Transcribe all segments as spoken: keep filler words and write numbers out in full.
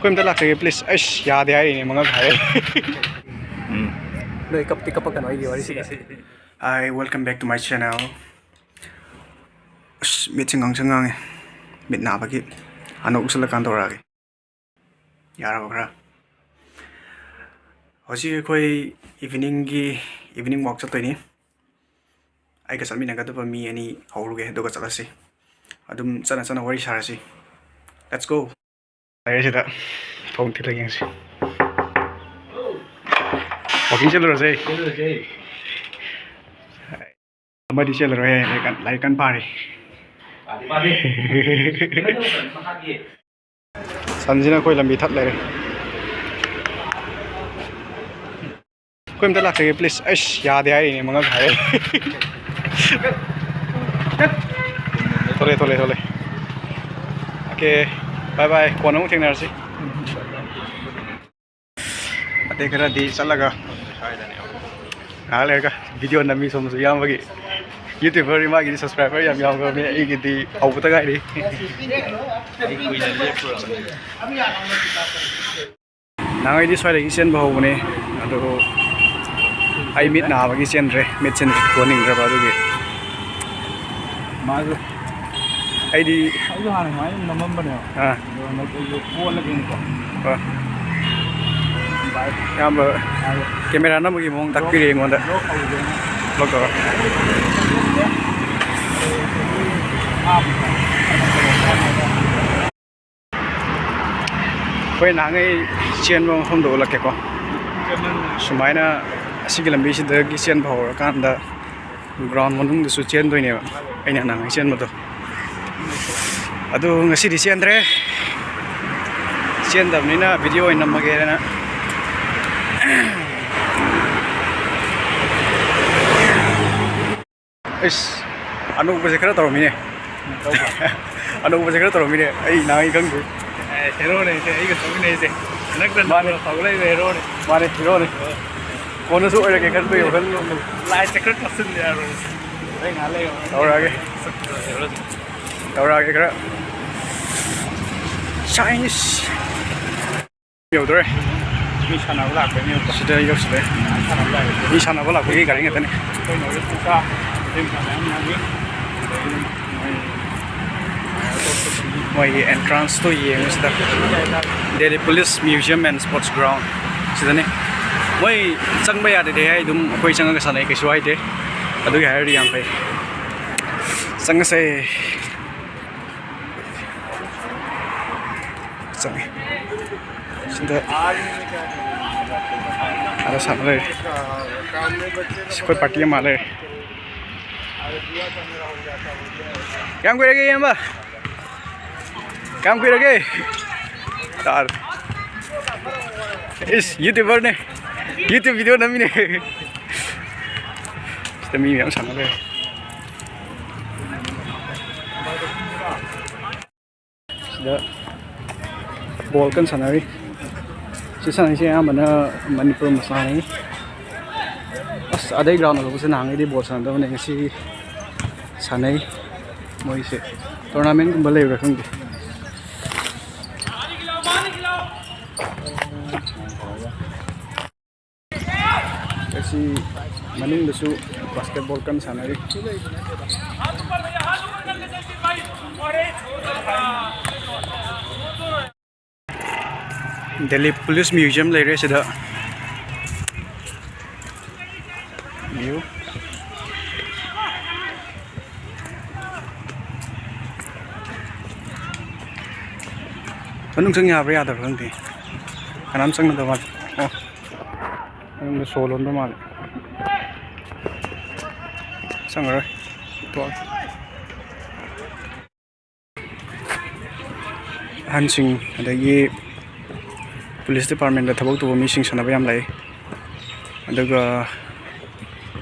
ꯑꯩꯈꯣꯏ ꯑꯝꯇ ꯂꯥꯛꯆꯒꯦ, please꯫ ꯑꯩꯁ, ꯌꯥꯗꯦ ꯍꯥꯏꯔꯤꯅꯦ, ꯃꯉꯛ ꯍꯥꯏꯔꯦ꯫ ꯎꯝ꯫ ꯅꯣꯏ ꯀꯞꯇꯤ ꯀꯞꯄꯛꯀꯅꯣ ꯑꯩꯒꯤ ꯋꯥꯔꯤꯁꯤꯗ꯫ Hi, welcome back to my channel. ꯑꯁ, ꯃꯤꯠꯁꯦ ꯉꯥꯡꯁꯪ ꯉꯥꯡꯉꯦ꯫ ꯃꯤꯠ ꯅꯥꯕꯒꯤ ꯑꯅꯣꯛ ꯎꯞꯁꯜꯂꯀꯥꯟ ꯇꯧꯔꯛꯑꯒꯦ꯫ ꯌꯥꯔꯕ ꯈꯔ? ꯍꯧꯖꯤꯛ ꯑꯩꯈꯣꯏ evening ꯒꯤ, evening walk ꯆꯠꯇꯣꯏꯅꯤ꯫ ꯑꯩꯒ ꯆꯠꯃꯤꯟꯅꯒꯗꯕ ꯃꯤ ꯑꯅꯤ ꯍꯧꯔꯨꯒꯦ, ꯑꯗꯨꯒ ꯆꯠꯂꯁꯤ꯫ ꯑꯗꯨꯝ ꯆꯠꯅ ꯆꯠꯅ ꯋꯥꯔꯤ ꯁꯥꯔꯁꯤ꯫ Let's go. ꯂꯩꯔꯦ ꯁꯤꯗ꯫ ꯊꯣꯡ ꯊꯤꯜꯂꯒ ꯌꯦꯡꯁꯤ꯫ Walking ꯆꯠꯂꯨꯔꯁꯦ꯫ ꯑꯃꯗꯤ ꯆꯦꯜꯂꯔꯣꯏꯍꯦ, ꯂꯥꯏꯔꯤꯛ ꯀꯟ-, ꯂꯥꯏꯔꯤꯛ ꯀꯟꯅ ꯄꯥꯔꯤ꯫ ꯁꯟꯁꯤꯅ ꯑꯩꯈꯣꯏ ꯂꯝꯕꯤ ꯊꯠ ꯂꯩꯔꯦ꯫ ꯑꯩꯈꯣꯏ ꯑꯝꯇ ꯂꯥꯛꯆꯒꯦ, please꯫ ꯑꯩꯁ, ꯌꯥꯗꯦ ꯍꯥꯏꯔꯤꯅꯦ, ꯃꯉꯛ ꯍꯥꯏꯔꯦ꯫ ꯊꯣꯛꯂꯛꯑꯦ, ꯊꯣꯛꯂꯛꯑꯦ, ꯊꯣꯛꯂꯛꯑꯦ꯫ OK, bye bye, ꯀꯣꯟꯅ ꯑꯃꯨꯛ ꯊꯦꯡꯅꯔꯁꯤ꯫ ꯑꯇꯩ ꯈꯔꯗꯤ ꯆꯠꯂꯒ ꯉꯥꯏꯍꯥꯛ ꯂꯩꯔꯒ video ꯅꯝꯃꯤ꯫ ꯁꯣꯝꯗꯁꯨ ꯏꯌꯥꯝꯕꯒꯤ YouTuber, ꯃꯥꯒꯤꯗꯤ subscriber ꯌꯥꯝ ꯌꯥꯝꯈ꯭ꯔꯕꯅꯤ, ꯑꯩꯒꯤꯗꯤ ꯍꯧꯕꯇ ꯉꯥꯏꯔꯤ꯫ ꯅꯍꯥꯟꯒꯩꯗꯤ ꯁ꯭ꯋꯥꯏꯗꯒꯤ ꯆꯦꯟꯕ ꯍꯧꯕꯅꯦ, ꯑꯗꯨꯕꯨ ꯑꯩ ꯃꯤꯠ ꯅꯥꯕꯒꯤ ꯆꯦꯟꯗ꯭ꯔꯦ, ꯃꯤꯠꯁꯦ ꯀꯣꯟꯅꯤꯡꯗ꯭ꯔꯕ ꯑꯗꯨꯒꯤ꯫ ꯃꯥꯁꯨ ꯑꯩꯗꯤ ꯑꯩꯁꯨ ꯍꯥꯟꯅ ꯁꯨꯃꯥꯏꯅ ꯅꯝꯃꯝꯕꯅꯦꯕ꯫ ꯑꯥ꯫ ꯑꯗꯣ ꯍꯟꯗꯛꯇꯤ ꯑꯩꯁꯨ ꯑꯣꯜꯂꯒꯦꯅꯀꯣ꯫ ꯑꯥ꯫ ꯚꯥꯏ꯫ ꯏꯌꯥꯝꯕ ꯃꯥꯁꯨ ꯀꯦꯃꯦꯔꯥ ꯅꯝꯕꯒꯤ ꯃꯑꯣꯡ ꯇꯥꯛꯄꯤꯔꯦ ꯑꯩꯉꯣꯟꯗ꯫ Vlog ꯍꯧꯒꯦꯅ꯫ Vlog ꯇꯧꯔꯣ꯫ ꯑꯥ꯫ ꯑꯩꯈꯣꯏ ꯅꯍꯥꯟꯒꯩ ꯆꯦꯟꯕ ꯃꯐꯝꯗꯣ ꯎꯠꯂꯛꯀꯦꯀꯣ꯫ ꯁꯨꯃꯥꯏꯅ ꯑꯁꯤꯒꯤ ꯂꯝꯕꯤꯁꯤꯗꯒꯤ ꯆꯦꯟꯕ ꯍꯧꯔꯀꯥꯟꯗ ground ꯃꯅꯨꯡꯗꯁꯨ ꯆꯦꯟꯗꯣꯏꯅꯦꯕ, ꯑꯩꯅ ꯅꯍꯥꯟꯒꯩ ꯆꯦꯟꯕꯗꯣ꯫ ꯑꯗꯨ ꯉꯁꯤꯗꯤ ꯆꯦꯟꯗ꯭ꯔꯦ, ꯆꯦꯟꯗꯕꯅꯤꯅ video ꯑꯣꯏꯅ ꯅꯝꯃꯒꯦꯅ꯫ ꯑꯩꯁ, ꯑꯅꯣꯛꯄꯁꯦ ꯈꯔ ꯇꯧꯔꯝꯃꯤꯅꯦ꯫ ꯑꯅꯣꯛꯄꯁꯦ ꯈꯔ ꯇꯧꯔꯝꯃꯤꯅꯦ, ꯑꯩ ꯅꯍꯥꯟꯒꯩ ꯈꯪꯗꯦ꯫ ꯑꯦ, heroꯅꯦ ꯁꯦ, ꯑꯩꯒ ꯆꯠꯃꯤꯟꯅꯩꯁꯦ꯫ ꯍꯟꯗꯛꯇ ꯃꯥꯅꯦ꯫ ꯅꯧꯅ ꯐꯥꯎꯒꯠꯂꯛꯏꯕ heroꯅꯦ꯫ ꯃꯥꯅꯦ, heroꯅꯦ꯫ ꯑꯣ꯫ ꯀꯣꯟꯅꯁꯨ ꯑꯣꯏꯔꯒꯦ ꯈꯟꯕꯒꯤ ꯋꯥꯈꯜ꯫ Lightꯁꯦ ꯈꯔ ꯀꯥꯞꯁꯤꯟꯗ ꯌꯥꯔꯣꯏ꯫ ꯑꯩ ꯉꯥꯏꯍꯥꯛ ꯂꯩꯔꯒ ꯇꯧꯔꯛꯑꯒꯦ꯫ ꯍꯦꯔꯣꯁꯦ꯫ ꯇꯧꯔꯛꯑꯒꯦ ꯈꯔ꯫ Chinese꯫ ꯌꯧꯗꯣꯔꯦ꯫ ꯃꯤ ꯁꯥꯟꯅꯕ ꯂꯥꯛꯄꯩꯅꯦ꯫ ꯁꯤꯗ ꯌꯧꯁꯤꯜꯂꯦ꯫ ꯁꯥꯟꯅꯕ ꯂꯥꯛꯄꯩ꯫ ꯃꯤ ꯁꯥꯟꯅꯕ ꯂꯥꯛꯄꯒꯤ ꯒꯥꯔꯤ ꯉꯥꯛꯇꯅꯤ꯫ ꯑꯩꯈꯣꯏ ꯅꯣꯔꯠ ꯏꯁ ꯃꯆꯥ ꯃꯇꯩ ꯃꯆꯥ ꯃꯌꯥꯝ ꯌꯥꯎꯔꯤ꯫ ꯑꯗꯒꯤ ꯃꯣꯏ ꯃꯣꯏꯒꯤ entrance ꯇꯣ ꯌꯦꯡꯉꯨ ꯁꯤꯗ꯫ Delhi Police Museum and Sports Ground ꯁꯤꯗꯅꯤ꯫ ꯃꯣꯏ ꯆꯪꯕ ꯌꯥꯗꯦꯗꯤ ꯍꯥꯏ, ꯑꯗꯨꯝ ꯑꯩꯈꯣꯏ ꯆꯪꯉꯒ ꯁꯥꯟꯅꯩ, ꯀꯩꯁꯨ ꯍꯥꯏꯗꯦ꯫ ꯑꯗꯨꯒꯤ ꯍꯥꯏꯔꯗꯤ ꯌꯥꯝ ꯐꯩ꯫ ꯆꯪꯉꯁꯦ꯫ ꯆꯪꯉꯦ꯫ ꯁꯤꯗ ꯑꯥꯗ ꯁꯥꯟꯅ ꯂꯩꯔꯦ꯫ ꯑꯩꯈꯣꯏ party ꯑꯃ ꯂꯩꯔꯦ꯫ ꯀꯌꯥꯝ ꯀꯨꯏꯔꯒꯦ, ꯏꯌꯥꯝꯕ? ꯀꯌꯥꯝ ꯀꯨꯏꯔꯒꯦ? ꯇꯥꯔꯦ꯫ ꯏꯁ, YouTuber ꯅꯦ꯫ YouTube video ꯅꯝꯃꯤꯅꯦ꯫ ꯁꯤꯗ ꯃꯤ ꯃꯌꯥꯝ ꯁꯥꯟꯅ ꯂꯩꯔꯦ꯫ ꯁꯤꯗ ball ꯀꯟꯅ ꯁꯥꯟꯅꯔꯤ꯫ ꯁꯤ ꯁꯥꯟꯅꯔꯤꯁꯦ ꯑꯌꯥꯝꯕꯅ ꯃꯅꯤꯄꯨꯔ ꯃꯆꯥꯅꯤ꯫ ꯑꯁ, ꯑꯗꯩ ground ꯑꯇꯣꯞꯄꯁꯦ ꯅꯍꯥꯟꯈꯩꯗꯤ ball ꯁꯥꯟꯅꯗꯕꯅꯦ, ꯉꯁꯤ ꯁꯥꯟꯅꯩ꯫ ꯃꯣꯏꯁꯦ tournament ꯀꯨꯝꯕ ꯂꯩꯕ꯭ꯔꯥ ꯈꯪꯗꯦ꯫ ꯑꯁꯤ ꯃꯅꯨꯡꯗꯁꯨ basketball ꯀꯟꯅ ꯁꯥꯟꯅꯔꯤ꯫ Delhi Police Museum ꯂꯩꯔꯦ ꯁꯤꯗ꯫ View꯫ ꯃꯅꯨꯡ ꯆꯪ ꯌꯥꯕ꯭ꯔꯥ ꯌꯥꯗꯕ꯭ꯔꯥ ꯈꯪꯗꯦ꯫ ꯀꯅꯥꯝ ꯆꯪꯅꯗꯕ ꯃꯥꯜꯂꯦ꯫ ꯑꯣ꯫ ꯃꯅꯨꯡꯗ ꯁꯣ ꯂꯣꯟꯕ ꯃꯥꯜꯂꯦ꯫ ꯆꯪꯉꯔꯣꯏ꯫ ꯇꯣꯛꯑꯒꯦ꯫ ꯑꯍꯟꯁꯤꯡ, ꯑꯗꯒꯤ police department ꯇ ꯊꯕꯛ ꯇꯧꯕ ꯃꯤꯁꯤꯡ ꯁꯥꯟꯅꯕ ꯌꯥꯝ ꯂꯥꯛꯏ꯫ ꯑꯗꯨꯒ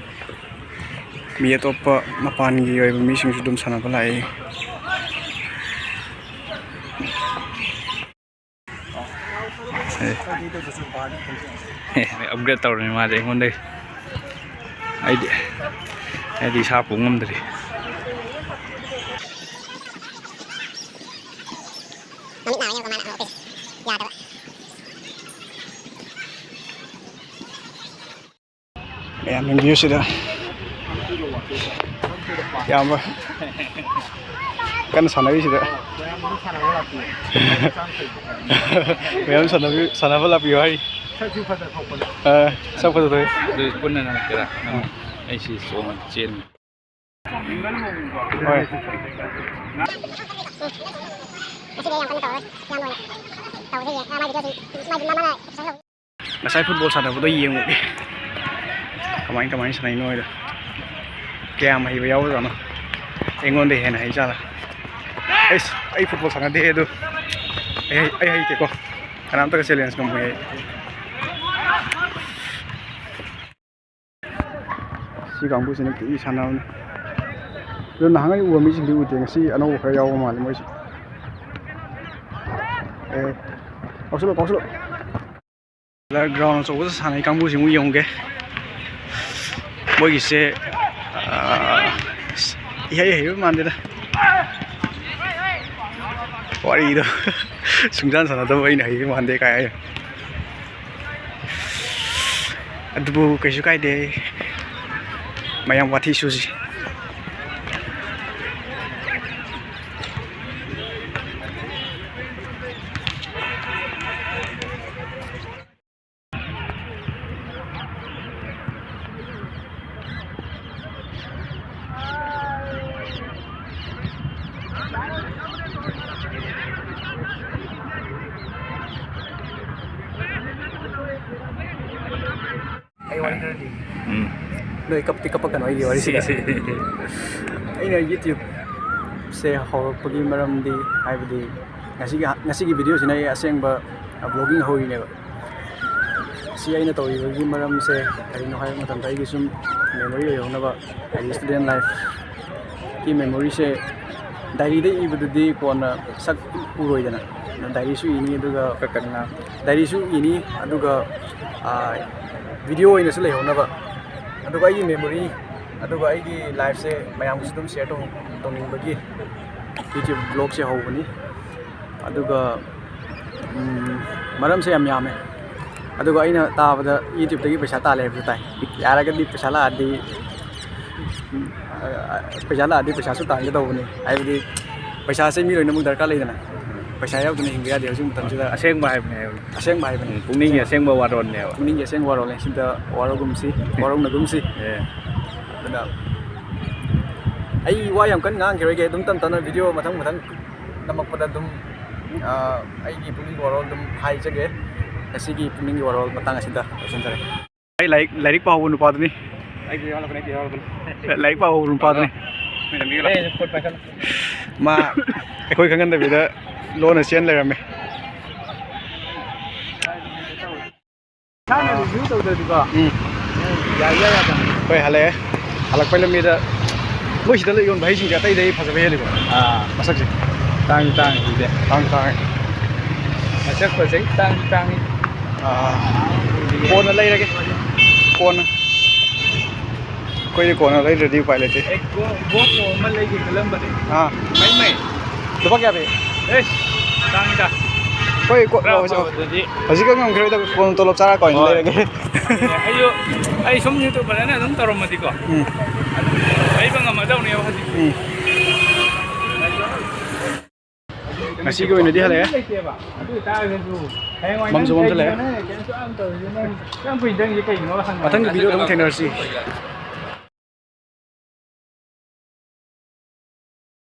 ꯃꯤ ꯑꯇꯣꯞꯄ ꯃꯄꯥꯟꯒꯤ ꯑꯣꯏꯕ ꯃꯤꯁꯤꯡꯁꯨ ꯑꯗꯨꯝ ꯁꯥꯟꯅꯕ ꯂꯥꯛꯏ꯫ ꯑꯦ꯫ ꯑꯦ, upgrade ꯇꯧꯔꯅꯤ ꯃꯥꯗꯤ ꯑꯩꯉꯣꯟꯗꯒꯤ꯫ ꯑꯩꯗꯤ, ꯑꯩꯗꯤ ꯏꯁꯥ ꯄꯨ ꯉꯝꯗ꯭ꯔꯤ꯫ ꯃꯃꯤꯠ ꯅꯥꯕ ꯌꯦꯡꯉꯨꯀꯣ ꯃꯥꯅ, ꯑꯣ, ꯑꯣꯀꯦ꯫ ꯌꯥꯗꯕ꯫ ꯃꯌꯥꯝ ꯌꯦꯡꯕꯤꯌꯨ ꯁꯤꯗ꯫ ꯏꯌꯥꯝꯕ ꯀꯟꯅ ꯁꯥꯟꯅꯔꯤꯁꯤꯗ꯫ ꯃꯌꯥꯝ ꯁꯥꯟꯅꯕꯤ-, ꯁꯥꯟꯅꯕ ꯂꯥꯛꯄꯤꯌꯨ ꯍꯥꯏꯔꯤ꯫ ꯑ, ꯁꯛ ꯐꯖꯊꯣꯛꯑꯦ꯫ ꯑꯗꯨ ꯄꯨꯟꯅ ꯅꯪ ꯀꯌꯥ? ꯅꯪ ꯑꯩꯁꯤ ꯆꯣꯡ ꯆꯦꯟ꯫ ꯍꯣꯏ꯫ ꯉꯁꯤꯗꯤ ꯑꯩ ꯌꯥꯝ ꯀꯟꯅ ꯇꯧꯔꯔꯣꯏ꯫ ꯏꯌꯥꯝꯕ ꯑꯣꯏꯅ ꯇꯧꯔꯁꯦ꯫ ꯃꯥꯏ ꯚꯤꯗꯤꯑꯣꯁꯤ, ꯃꯥꯏ, ꯃꯥꯅ ꯉꯁꯥꯏ ꯐꯨꯠꯕꯣꯜ ꯁꯥꯟꯅꯕꯗꯣ ꯌꯦꯡꯉꯨꯒꯦ꯫ ꯀꯃꯥꯏ, ꯀꯃꯥꯏꯅ ꯁꯥꯟꯅꯩꯅꯣ ꯍꯥꯏꯗꯣ꯫ ꯀꯌꯥꯝ ꯍꯩꯕ ꯌꯥꯎꯕꯖꯥꯠꯅꯣ? ꯑꯩꯉꯣꯟꯗ ꯍꯦꯟꯅ ꯍꯩ ꯖꯥꯠꯂꯥ? ꯑꯩꯁ, ꯑꯩ ꯐꯨꯠꯕꯣꯜ ꯁꯥꯟꯅꯗꯦ ꯑꯗꯨ꯫ ꯑꯩ ꯍꯩ-, ꯑꯩ ꯍꯩꯇꯦꯀꯣ꯫ ꯀꯅꯥꯝꯇꯒ ꯆꯦꯂꯦꯟꯖ ꯉꯝꯃꯣꯏ ꯑꯩ꯫ ꯁꯤ ꯀꯥꯡꯕꯨꯁꯤꯅ ꯀꯨꯏ ꯁꯥꯟꯅꯕꯅꯤ꯫ ꯑꯗꯣ ꯅꯍꯥꯟꯒꯩ ꯎꯕ ꯃꯤꯁꯤꯡꯗꯤ ꯎꯗꯦ꯫ ꯉꯁꯤ ꯑꯅꯧꯕ ꯈꯔ ꯌꯥꯎꯕ ꯃꯥꯜꯂꯦ ꯃꯣꯏꯁꯦ꯫ ꯑꯦ, ꯀꯥꯎꯁꯜꯂꯣ, ꯀꯥꯎꯁꯜꯂꯣ꯫ ꯒ꯭ꯔꯥꯎꯟ ꯑꯆꯧꯕꯗ ꯁꯥꯟꯅꯩ ꯀꯥꯡꯕꯨꯁꯤ ꯑꯃꯨꯛ ꯌꯦꯡꯉꯨꯒꯦ꯫ ꯃꯣꯏꯒꯤꯁꯦ, ꯑꯥ, ꯏꯍꯩ ꯍꯩꯕ ꯃꯥꯟꯗꯦꯗ꯫ ꯋꯥꯔꯤꯗꯣ꯫ ꯁꯨꯡꯁꯥꯟ ꯁꯥꯟꯅꯗꯕ ꯑꯩꯅ ꯍꯩꯕ ꯃꯥꯟꯗꯦ ꯀꯥꯏ ꯍꯥꯏ꯫ ꯑꯗꯨꯕꯨ ꯀꯩꯁꯨ ꯀꯥꯏꯗꯦ, ꯃꯌꯥꯝ ꯋꯥꯊꯤ ꯁꯨꯁꯤ꯫ ꯑꯩ ꯋꯥꯔꯤ ꯈꯔ ꯂꯤꯒꯦ꯫ ꯎꯝ꯫ ꯅꯣꯏ ꯀꯞꯇꯤ ꯀꯞꯄꯛꯀꯅꯣ ꯑꯩꯒꯤ ꯋꯥꯔꯤꯁꯤꯗ꯫ ꯁꯤ, ꯁꯤ, ꯁꯤ꯫ ꯑꯩꯅ YouTube-ꯁꯦ ꯍꯧꯔꯛꯄꯒꯤ ꯃꯔꯝꯗꯤ, ꯍꯥꯏꯕꯗꯤ, ꯉꯁꯤꯒꯤ, ꯉꯁꯤꯒꯤ video-ꯁꯤꯅ ꯑꯩ ꯑꯁꯦꯡꯕ vlogging ꯍꯧꯔꯤꯅꯦꯕ꯫ ꯁꯤ ꯑꯩꯅ ꯇꯧꯔꯤꯕꯒꯤ ꯃꯔꯝꯁꯦ ꯀꯔꯤꯅꯣ ꯍꯥꯏꯕ ꯃꯇꯝꯗ, ꯑꯩꯒꯤ ꯁꯨꯝ memory ꯑꯣꯏꯍꯧꯅꯕ, ꯍꯥꯏꯗꯤ student life-ꯀꯤ memory-ꯁꯦ diary-ꯗ ꯏꯕꯗꯨꯗꯤ ꯀꯣꯟꯅ ꯁꯛ ꯎꯔꯣꯏꯗꯅ, diary-ꯁꯨ ꯏꯅꯤ, ꯑꯗꯨꯒ ꯈꯔ ꯀꯟꯅ ꯉꯥꯡ꯫ Diary-ꯁꯨ ꯏꯅꯤ, ꯑꯗꯨꯒ, ꯑꯥ, video ꯑꯣꯏꯅꯁꯨ ꯂꯩꯍꯧꯅꯕ, ꯑꯗꯨꯒ ꯑꯩꯒꯤ memory, ꯑꯗꯨꯒ ꯑꯩꯒꯤ life-ꯁꯦ ꯃꯌꯥꯝꯒꯁꯨ ꯑꯗꯨꯝ share ꯇꯧ-, ꯇꯧꯅꯤꯡꯕꯒꯤ YouTube vlog-ꯁꯦ ꯍꯧꯕꯅꯤ꯫ ꯑꯗꯨꯒ, ꯎꯝ, ꯃꯔꯝꯁꯦ ꯌꯥꯝ ꯌꯥꯝꯃꯦ꯫ ꯑꯗꯨꯒ ꯑꯩꯅ ꯇꯥꯕꯗ YouTube-ꯇꯒꯤ ꯄꯩꯁꯥ ꯇꯥꯜꯂꯦ ꯍꯥꯏꯕꯁꯨ ꯇꯥꯏ꯫ ꯌꯥꯔꯒꯗꯤ ꯄꯩꯁꯥ ꯂꯥꯛꯑꯗꯤ, ꯎꯝ, ꯑ, ꯄꯩꯁꯥ ꯂꯥꯛꯑꯗꯤ ꯄꯩꯁꯥꯁꯨ ꯇꯥꯟꯒꯦ ꯇꯧꯕꯅꯤ꯫ ꯍꯥꯏꯕꯗꯤ ꯄꯩꯁꯥꯁꯦ ꯃꯤ ꯂꯣꯏꯅꯃꯛ ꯗꯔꯀꯥꯔ ꯂꯩꯗꯅ꯫ ꯄꯩꯁꯥ ꯌꯥꯎꯗꯅ ꯍꯤꯡꯕ ꯌꯥꯗꯦ ꯍꯧꯖꯤꯛ ꯃꯇꯝꯁꯤꯗ꯫ ꯑꯁꯦꯡꯕ ꯍꯥꯏꯕꯅꯦ ꯍꯥꯏꯕꯅꯦ꯫ ꯑꯁꯦꯡꯕ ꯍꯥꯏꯕꯅꯤ꯫ ꯎꯝ, ꯄꯨꯛꯅꯤꯡꯒꯤ ꯑꯁꯦꯡꯕ ꯋꯥꯔꯣꯜꯅꯦꯕ꯫ ꯄꯨꯛꯅꯤꯡꯒꯤ ꯑꯁꯦꯡꯕ ꯋꯥꯔꯣꯜꯅꯦ꯫ ꯁꯤꯗ ꯋꯥꯔꯧꯒꯨꯝꯁꯤ, ꯋꯥꯔꯧꯅꯒꯨꯝꯁꯤ꯫ ꯑꯦ꯫ ꯑꯗꯨꯅ ꯑꯩ ꯋꯥ ꯌꯥꯝ ꯀꯟꯅ ꯉꯥꯡꯈꯤꯔꯣꯏꯒꯦ, ꯑꯗꯨꯝ ꯇꯞ ꯇꯞꯅ video ꯃꯊꯪ ꯃꯊꯪ ꯅꯝꯃꯛꯄꯗ ꯑꯗꯨꯝ, ꯑ, ꯑꯩꯒꯤ ꯄꯨꯛꯅꯤꯡꯒꯤ ꯋꯥꯔꯣꯜ ꯑꯗꯨꯝ ꯍꯥꯏꯖꯒꯦ꯫ ꯉꯁꯤꯒꯤ ꯄꯨꯛꯅꯤꯡꯒꯤ ꯋꯥꯔꯣꯜ ꯃꯇꯥꯡ ꯑꯁꯤꯗ ꯂꯣꯏꯁꯤꯟꯖꯔꯦ꯫ ꯑꯩ ꯂꯥꯏꯔꯤꯛ, ꯂꯥꯏꯔꯤꯛ ꯄꯥꯍꯧꯕ ꯅꯨꯄꯥꯗꯨꯅꯤ꯫ ꯑꯩꯁꯨ ꯌꯥꯎꯔꯛꯀꯅꯤ, ꯑꯩꯁꯨ ꯌꯥꯎꯔꯛꯀꯅꯤ꯫ ꯂꯥꯏꯔꯤꯛ ꯄꯥꯍꯧꯕ ꯅꯨꯄꯥꯗꯨꯅꯤ꯫ ꯑꯦ, ꯈꯨꯠ ꯄꯥꯏꯈꯠꯂꯣ꯫ ꯃꯥ ꯑꯩꯈꯣꯏ ꯈꯪꯍꯟꯗꯕꯤꯗ ꯂꯣꯟꯅ ꯆꯦꯟ ꯂꯩꯔꯝꯃꯦ꯫ ꯏꯁꯥꯅ review ꯇꯧꯗ꯭ꯔꯗꯤꯀꯣ꯫ ꯎꯝ꯫ ꯌꯥꯏ, ꯌꯥꯏ, ꯌꯥꯗꯕꯅꯤ꯫ ꯍꯣꯏ, ꯍꯜꯂꯛꯑꯦ꯫ ꯍꯜꯂꯛꯄꯩ ꯂꯝꯕꯤꯗ ꯃꯣꯏ ꯁꯤꯗ ꯌꯣꯟꯕ ꯍꯩꯁꯤꯡꯁꯦ ꯑꯇꯩꯗꯩ ꯐꯖꯕ ꯍꯦꯜꯂꯤꯀꯣ꯫ ꯑꯥ꯫ ꯃꯁꯛꯁꯦ꯫ ꯇꯥꯡꯉꯤ, ꯇꯥꯡꯉꯤ ꯁꯤꯗꯤ꯫ ꯇꯥꯡ ꯇꯥꯡꯉꯤ꯫ ꯃꯁꯛ ꯐꯖꯩ, ꯇꯥꯡꯁꯨ ꯇꯥꯡꯉꯤ꯫ ꯑꯥ꯫ ꯀꯣꯟꯅ ꯂꯩꯔꯒꯦ꯫ ꯀꯣꯟꯅ꯫ ꯑꯩꯈꯣꯏꯗꯤ ꯀꯣꯟꯅ ꯂꯩꯗ꯭ꯔꯗꯤ ꯎꯄꯥꯏ ꯂꯩꯇꯦ꯫ ꯑꯦ, ꯒꯣ-, ꯒꯣꯄ꯭ꯔꯣ ꯑꯃ ꯂꯩꯒꯦ ꯈꯜꯂꯝꯕꯅꯦ꯫ ꯑꯥ꯫ ꯃꯩ ꯃꯩ꯫ ꯂꯨꯄꯥ ꯀꯌꯥ ꯄꯤ? ꯑꯦꯁ, ꯇꯥꯡꯉꯤꯗ꯫ ꯑꯩꯈꯣꯏ ꯀꯣ-, ꯈꯔ ꯍꯧꯖꯤꯛ, ꯑꯐꯕꯗꯗꯤ꯫ ꯍꯧꯖꯤꯛꯀ ꯉꯝꯈꯤꯔꯣꯏꯗ, ꯀꯣꯟꯅ ꯇꯣꯂꯣꯞ ꯆꯥꯔ ꯀꯣꯟꯅ ꯍꯣꯏ꯫ ꯂꯩꯔꯒꯦ꯫ ꯑꯩꯁꯨ, ꯑꯩ ꯁꯨꯝ YouTube ꯐꯖꯅ ꯑꯗꯨꯝ ꯇꯧꯔꯝꯃꯗꯤꯀꯣ꯫ ꯎꯝ꯫ ꯑꯗꯨꯝ ꯂꯩꯕ ꯉꯝꯃꯗꯧꯅꯦꯕ ꯍꯧꯖꯤꯛ꯫ ꯎꯝ꯫ ꯉꯁꯤꯒꯤ ꯑꯣꯏꯅꯗꯤ ꯍꯜꯂꯛꯑꯦ꯫ ꯂꯩꯇꯦꯕ꯫ ꯑꯗꯨ ꯑꯣꯏꯇꯥꯔꯒꯁꯨ ꯍꯌꯦꯡꯋꯥꯏ ꯃꯝꯁꯨ ꯅꯪ ꯃꯝꯁꯤꯜꯂꯛꯑꯦ꯫ ꯀꯩꯒꯤꯅꯣ ꯅꯪ ꯀꯩꯅꯣ ꯁꯨꯛꯌꯥꯝ ꯇꯧꯔꯤꯁꯦ? ꯅꯪ ꯁꯨꯛꯌꯥꯝ ꯀꯨꯏꯅ ꯆꯪꯉꯤꯁꯦ ꯀꯩꯒꯤꯅꯣ ꯍꯪꯉꯣ꯫ ꯃꯊꯪꯒꯤ video-ꯗ ꯑꯃꯨꯛ ꯊꯦꯡꯅꯔꯁꯤ꯫